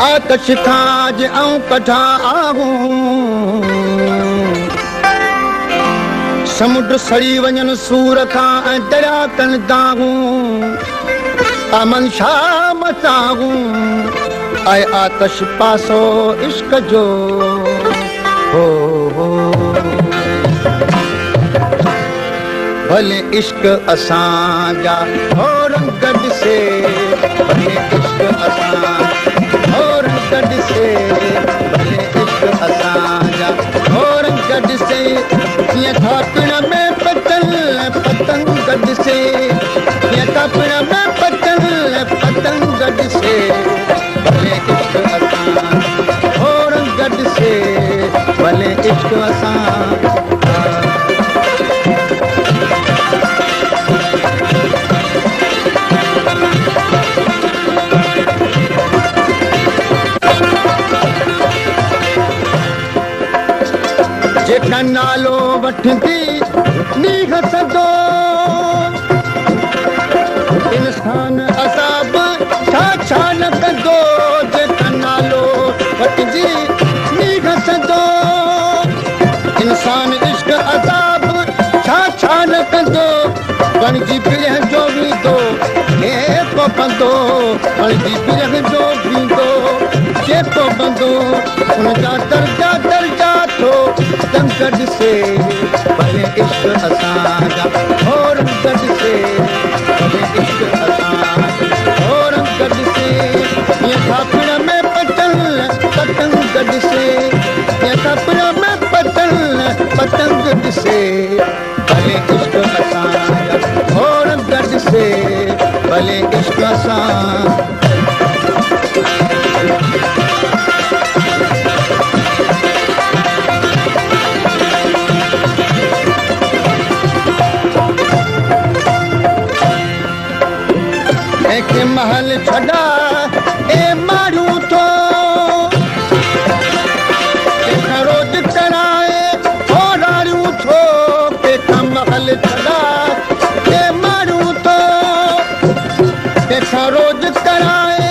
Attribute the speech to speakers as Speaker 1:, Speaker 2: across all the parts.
Speaker 1: آتش کان جي آئون ڪڍان آهون، سمنڊ سڙي وڃن سور کان ۽ دريا ڪن دانهون، امن شاهه مٿاهون آهي آتش پاسو عشق جو هو هو. ڀلي عشق اسان جا هو رنگ ڏسي، ڀلي عشق اسان هو رنگ ڏسي، ڀلي عشق اسان جا هو رنگ ڏسي، جيئن ٿاپڻ ۾ پتل پتنگ ڏسي، جيئن ٿاپڻ ۾ پتل پتنگ ڏسي، ڀلي عشق اسان هو رنگ ڏسي، ڀلي عشق اسان. جيڪا نالو وٺندي نينهن سندو، انسان عذاب ڇا ڇا نه ڪندو. جيڪا نالو وٺندي نينهن سندو، انسان عشق عذاب ڇا ڇا نه ڪندو. بڻجي برهه جو ويندو جيڪو بندو، بڻجي برهه جو ويندو جيڪو بندو، ان جا درجا درجا ٿو دنگ ڏسي. ڀلي عشق اسان جا هو رنگ ڏسي، ڀلي عشق اسان هو رنگ ڏسي، جيئن ٿاپڻ ۾ پتل پتنگ ڏسي، جيئن ٿاپڻ ۾ پتل پتنگ ڏسي، ڀلي عشق اسان جا هو رنگ ڏسي، ڀلي عشق اسان. ڪنهن کي محل ڇڏا اي ماڙيون ٿو، ڪنهن کان روز ڪرائي راڙيون ٿو. ڪنهن کان محل ڇڏا اي ماڙيون ٿو، ڪنهن کان روز ڪرائي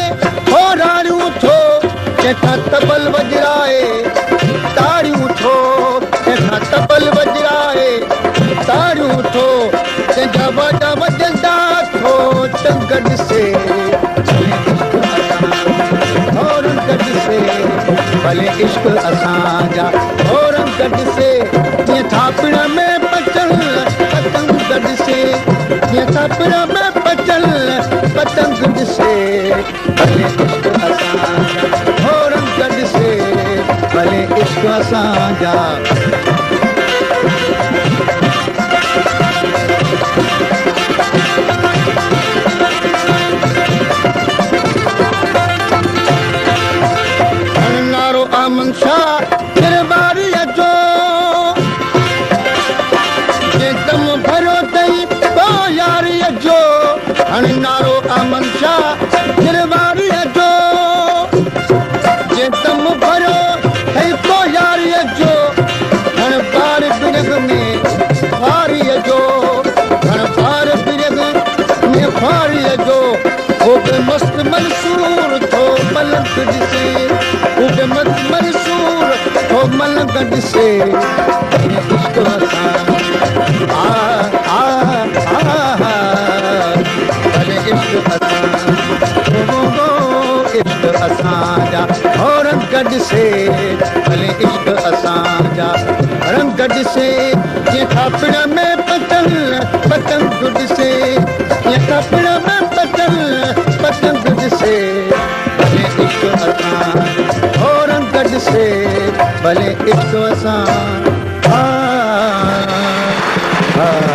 Speaker 1: راڙيون ٿو، ڪنهن کان تبل وڄرائي تاڙيون ٿو، ڪنهن کان تبل وڄرائي تاڙيون ٿو، ڪنهن جا واڄا وڄندا ٿو چنگ ڏسي. هو رنگ ڏسي، ڀلي عشق اسان جا هو رنگ ڏسي، جيئن ٿاپڻ ۾ پچل پتنگ ڏسي، جيئن ٿاپڻ ۾ پچل پتنگ ڏسي، ڀلي عشق اسان جا هو رنگ ڏسي، ڀلي عشق اسان جا. نارو امن شاهه درباريءَ جو، جنهن دم ڀريو اٿئي پوءِ ياريءَ جو. هڻ نعرو امن شاهه درباريءَ جو، جنهن دم ڀريو اٿئي پوءِ ياريءَ جو. هڻ بار برگ ۾ خواريءَ جو، هڻ بار برگ ۾ خواريءَ جو. هو به مست منصور ٿو ملنگ ڏسي، هو به مست منصور ٿو ملنگ ڏسي. عشق اسان آ آ آ، ڀلي عشق اسان عشق اسان جا هو رنگ ڏسي، ڀلي عشق اسان جا رنگ ڏسي، جيئن ٿاپڻ ۾ پتل پتنگ ڏسي، جيئن ٿاپڻ ۾ پتل پتنگ ڏسي، ڀلي عشق اسان هو رنگ ڏسي، ڀلي عشق اسان. ها ها.